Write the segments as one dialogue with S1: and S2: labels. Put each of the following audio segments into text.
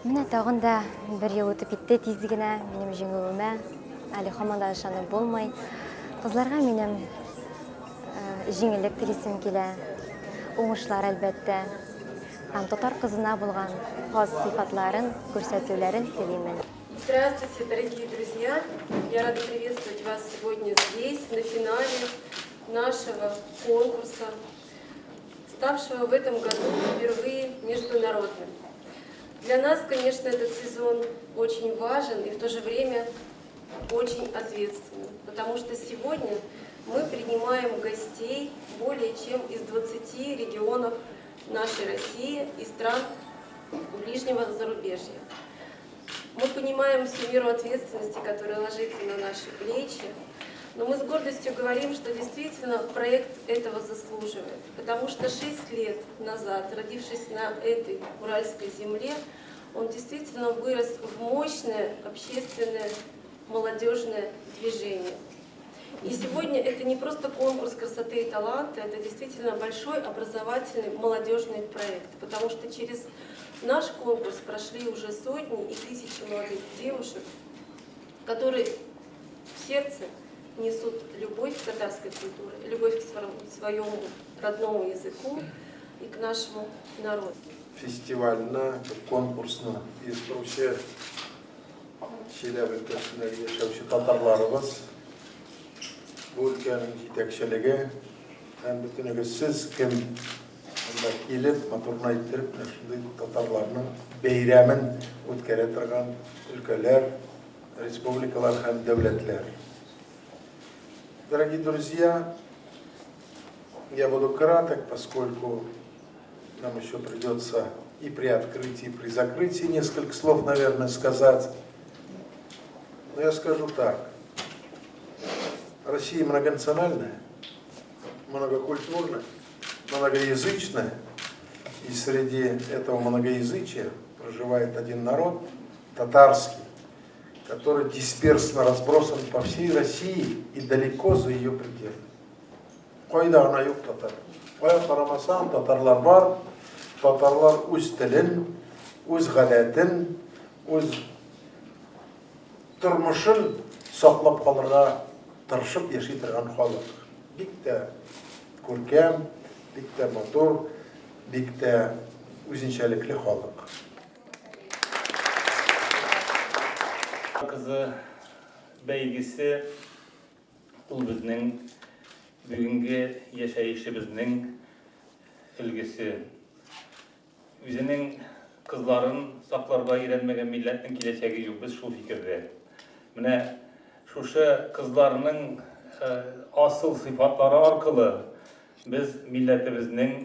S1: Менә тагын да бер ел үтеп китте тиз генә минем җиңүемә. Әле һаман да ышанып булмый. Кызларга минем э, җиңеллек телисем килә. Уңышлар, әлбәттә. Һәм татар кызына булган хас сыйфатларын күрсәтүләрен телимен.
S2: Здравствуйте, дорогие друзья! Я рада приветствовать вас сегодня здесь, на финале нашего конкурса, ставшего в этом году впервые международным. Для нас, конечно, этот сезон очень важен и в то же время очень ответственный, потому что сегодня мы принимаем гостей более чем из 20 регионов нашей России и стран ближнего зарубежья. Мы понимаем всю меру ответственности, которая ложится на наши плечи, но мы с гордостью говорим, что действительно проект этого заслуживает, потому что 6 лет назад, родившись на этой уральской земле, он действительно вырос в мощное общественное молодежное движение. И сегодня это не просто конкурс красоты и таланта, это действительно большой образовательный молодежный проект, потому что через наш конкурс прошли уже сотни и тысячи молодых девушек, которые в сердце несут любовь к татарской культуре, любовь к своему родному языку и к нашему народу.
S3: Фестивальне, конкурсны оештыручы Чиләбе өлкәсендә яшәүче татарларыбыз, бу өлкәнең җитәкчелеге һәм бөтенегез сез, кем монда килеп, матурны әйттереп, менә шундый татарларның бәйрәмен үткәрә торган өлкәләр, республикалар һәм дәүләтләр. Дорогие друзья, я буду краток, поскольку нам еще придется и при открытии, и при закрытии несколько слов, наверное, сказать. Но я скажу так. Россия многонациональная, многокультурная, многоязычная. И среди этого многоязычия проживает один народ, татарский, который дисперсно разбросан по всей России и далеко за ее пределами. Кайда гына юк татар. Кая карамасаң, татарлар бар. Татарлар үз телен, үз гадәтен, үз тормышын саклап калырга тырышып яши торган халык. Бик тә күркәм, бик тә матур, бик тә үзенчәлекле халык.
S4: Кызы бәйгесе ул безнең бүгенге яшәешебезнең өлгесе. Үзенең кызларын сакларга өйрәнмәгән милләтнең киләчәге юк, без шул фикердә. Менә шушы кызларның асыл сыйфатлары аркылы без милләтебезнең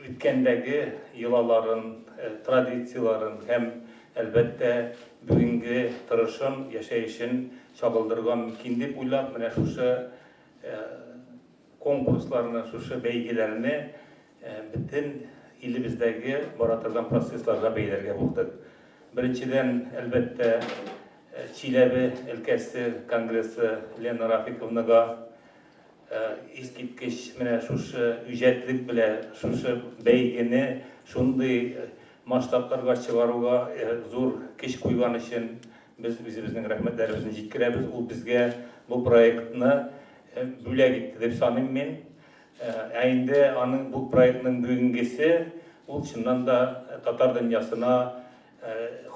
S4: үткәндәге йолаларын, традицияләрен һәм, әлбәттә, бүгенге торышын, яшәешен чагылдырырга мөмкин дип уйлап, менә шушы конкурсларны, шушы бәйгеләрне бөтен илебездәге бара торган процессларга бәйләргә булдык. Беренчедән, әлбәттә, Чиләбе өлкәсе конгрессы Лена Рафиковнага Искиткеч менә шушы үҗәтлек белән шушы бәйгене шундый масштабларга чыгаруга зур көч куйган өчен без үзебезнең рәхмәтләребезне җиткерәбез. Ул безгә бу проектны бүләк итте дип саныйм мин. Ә инде аның бу проектның бүгенгесе ул чыннан да татар дөньясына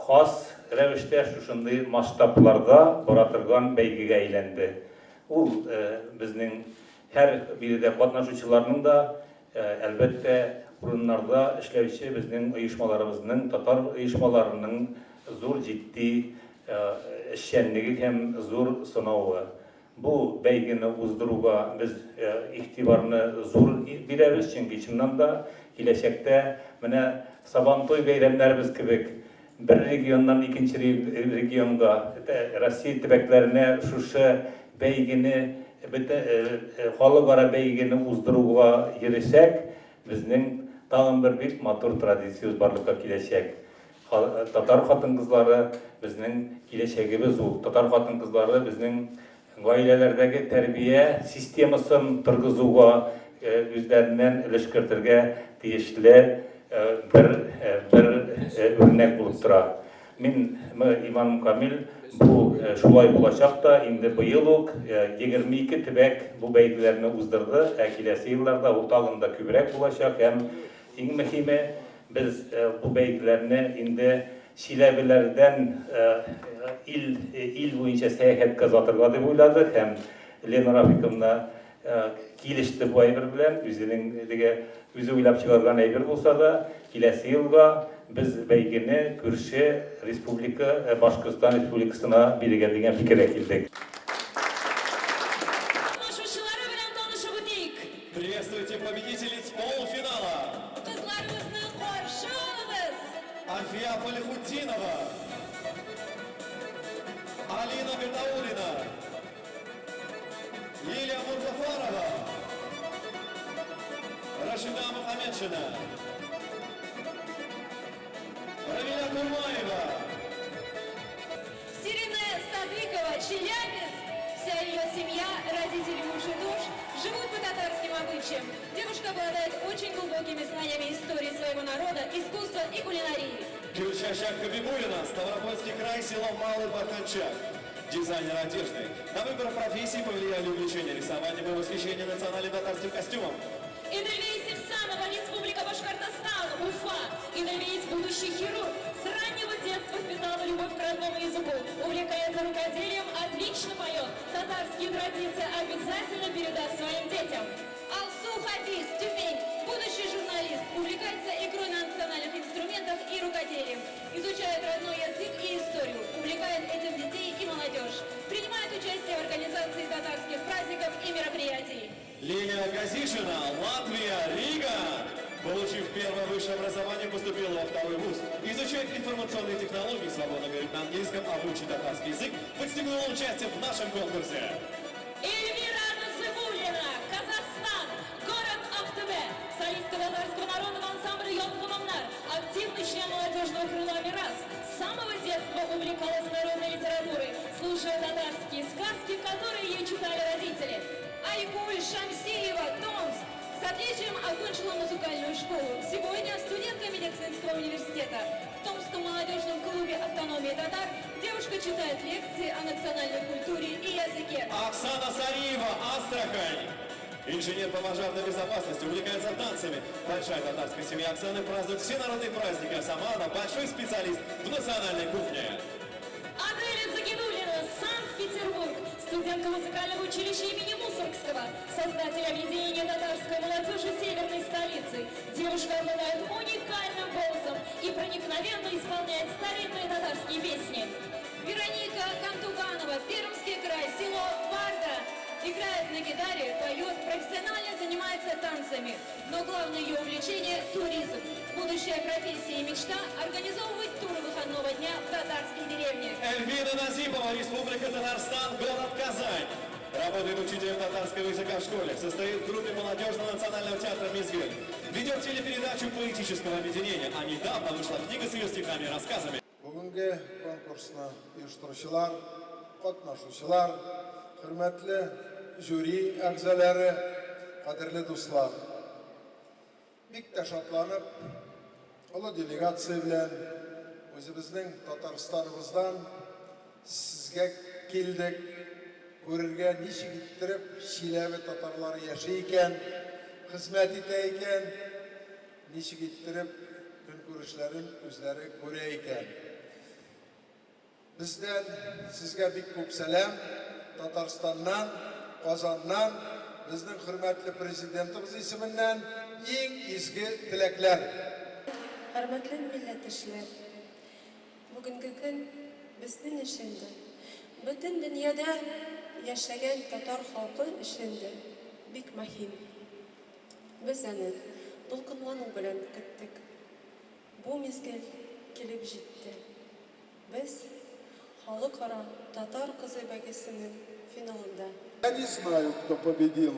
S4: хас рәвештә шушындый масштабларда бара торган бәйгегә әйләнде. Ул безнең һәр биредә катнашучыларның да, әлбәттә, урыннарда эшләүче безнең оешмаларыбызның, татар оешмаларының зур җитди эшчәнлеге һәм зур сынавы. Бу бәйгене уздыруга без игътибарны зур бирәбез, чөнки чыннан да киләчәктә менә Сабантуй бәйрәмнәребез кебек бер регионнан икенче регионга, Россия төбәкләренә шушы бәйгене, халыкара бәйгене уздыруга йөресәк, безнең тагын бер бик матур традициябез барлыкка киләчәк. Татар хатын-кызлары безнең киләчәгебез ул. Татар хатын-кызлары безнең гаиләләрдәге тәрбия системасын торгызуга үзләреннән өлеш кертергә тиешле. бер бер үрнәк булып тора. Мин иманым камил, бу шулай булачак та, инде быел ук 22 төбәк бу бәйгеләрне уздырды, ә киләсе елларда ул тагын да күбрәк булачак һәм иң мөһиме, без бу бәйгеләрне инде Чиләбеләрдән ил ил буенча сәяхәткә озатырга дип уйладык һәм Лена Рафиковна килеште бу әйбер белән, үзенең теге үзе уйлап чыгарган әйбер булса да, киләсе елга без бәйгене күрше республика, Башкортстан Республикасына бирергә дигән фикергә килдек.
S5: Катнашучылары белән танышып үтик.
S6: Приветствуйте победительниц полуфинала!
S5: Кызларыбызны каршы алыгыз!
S6: Альфия Фалихутдинова, Алина Гатауллина, Лилия Мурзафарова, Рашида Мухаметшина, Равиля Курмаева.
S5: Сирине Садыкова, Челябинск. Вся ее семья, родители, муж и душ живут по татарским обычаям. Девушка обладает очень глубокими знаниями истории своего народа, искусства и кулинарии.
S6: Гюльчачак Хабибуллина, Ставропольский край, село Малый Барханчак. Дизайнер одежды. На выбор профессии повлияли увлечение рисованием и восхищение национальным татарским костюмом.
S5: Эдельвейс Ихсанова, Республика Башкортостан, Уфа. Эдельвейс, будущий хирург, с раннего детства впитала любовь к родному языку. Увлекается рукоделием, отлично поет. Татарские традиции обязательно передаст своим детям. Алсу Хафиз, Тюмень, будущий журналист, увлекается игрой на национальных инструментах и рукоделием. Изучает родной язык и историю, увлекает этим детей и молодежь. Принимает участие в организации татарских праздников и мероприятий.
S6: Лилия Газишина, Латвия, Рига. Получив первое высшее образование, поступила во второй вуз. Изучает информационные технологии, свободно говорит на английском, а выучить татарский язык подстегнула участие в нашем конкурсе.
S5: Эльмира Насыбуллина, Казахстан, город Актобе, солистка татарского народного ансамбля «Язгы моңнар», активный член молодежного крыла «Мирас». С самого детства увлекалась народной литературой, слушая татарские сказки, которые ей читали родители. Айгуль Шамсиева, Томск, с отличием окончила музыкальную школу. Сегодня студентка медицинского университета. В Томском молодежном клубе автономии татар девушка читает лекции о национальной культуре и языке.
S6: Оксана Сариева, Астрахань. Инженер по пожарной безопасности, увлекается танцами. Большая татарская семья Оксаны празднует все народные праздники, а сама она большой специалист в национальной кухне.
S5: Аделя Загидуллина, Санкт-Петербург, студентка музыкального училища имени Мусоргского, создатель объединения татарской молодежи северной столицы. Девушка обладает уникальным голосом и проникновенно исполняет старинные татарские песни. Вероника Кантуганова, Пермский край, село Барда. Играет на гитаре, поет, профессионально занимается танцами. Но главное ее увлечение – туризм. Будущая профессия и мечта – организовывать туры выходного дня в татарские деревни.
S6: Эльвина Назипова, Республика Татарстан, город Казань. Работает учителем татарского языка в школе, состоит в группе молодежного национального театра «Мизгель». Ведет телепередачу поэтического объединения, а недавно вышла книга с ее стихами и рассказами.
S3: Бүгенге конкурсны оештыручылар, катнашучылар, хөрмәтле жюри әгъзалары, кадерле дуслар. Бик тә шатланып, олы делегация белән үзебезнең Татарстаныбыздан сезгә килдек. Күрергә ничек иттереп Чиләбе татарлары яши икән, хезмәт итә икән, ничек иттереп көнкүрешләрен үзләре күрә икән. Бездән сезгә бик күп сәлам, Татарстаннан, Казаннан, безнең хөрмәтле президентыбыз исеменнән иң изге теләкләр.
S2: Хөрмәтле милләттәшләр! Бүгенге көн безнең өчен дә, бөтен дөньяда яшәгән татар халкы өчен дә бик мөһим. Без аны дулкынлану белән көттек. Бу мизгел килеп җитте. Без Халыкара Татар кызы бәйгесенең финалында.
S3: Я не знаю, кто победил,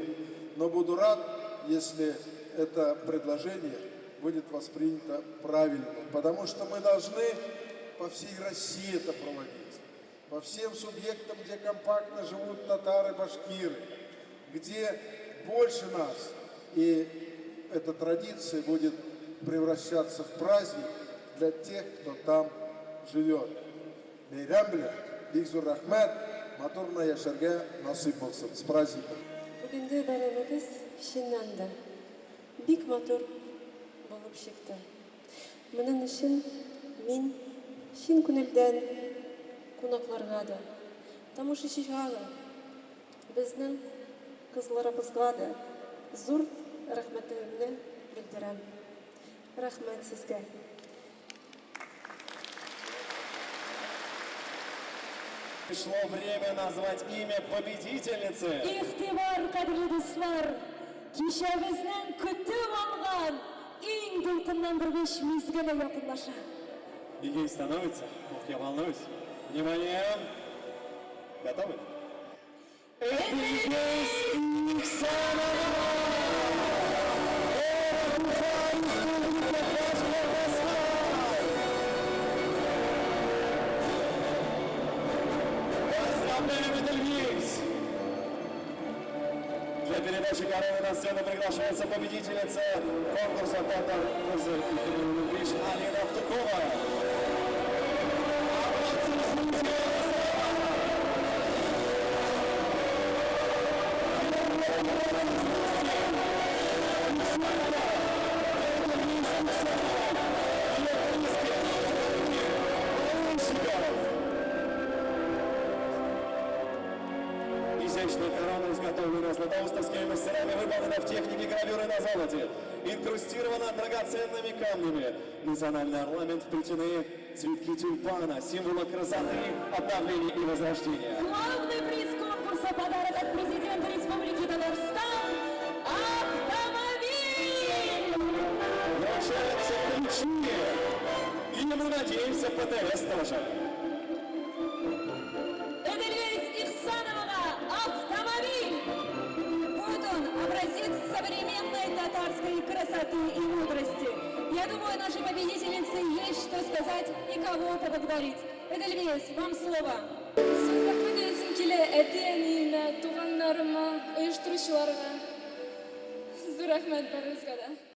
S3: но буду рад, если это предложение будет воспринято правильно, потому что мы должны по всей России это проводить, по всем субъектам, где компактно живут татары, башкиры, где больше нас, и эта традиция будет превращаться в праздник для тех, кто там живет. Бәйрәм белән, бик зур рәхмәт, матур гына яшәргә насыйп булсын. С праздником!
S2: Бүгенге бәйрәмебез чыннан да бик матур булып чыкты. Моның өчен мин чын күнелдән кунакларга да, тамашачыга да, безнең кызларыбызга да зур рәхмәтемне белдерәм. Рәхмәт сезгә!
S6: Пришло время назвать имя победительницы.
S5: Игътибар, кадерле дуслар! Кичәбезнең көтеп алган иң дулкынландыргыч мизгеле якынлаша.
S6: Ей становится. Ох, я волнуюсь. Внимание! Готовы? Это Ильгиз Ихсанова! Город Уфа, Республика Башкортостан! Поздравляем, Эдельвейс! Для передачи короны на сцену приглашается победительница конкурса «Татар кызы 2015» Алина Автукова. Аплодисменты! Изящная корона, изготовленная златоустовскими мастерами, выполнена в технике гравюры на золоте, инкрустирована драгоценными камнями. В национальный орнамент вплетены цветки тюльпана, символа красоты, обновления и возрождения.
S5: Главный приз конкурса – подарок от президента Республики Татарстан – автомобиль!
S6: Вручаются ключи. И мы надеемся, ПТС тоже.
S5: Эдельвейс Ихсановага автомобиль!
S7: Вот он, образец современной татарской красоты и мудрости. Я думаю, нашей победительнице есть что сказать и кого поблагодарить. Эдельвейс, вам слово.
S8: Зур рәхмәт әйтәсем килә әти-әниемә, туганнарыма, оештыручыларга. Зур рәхмәт барыгызга да.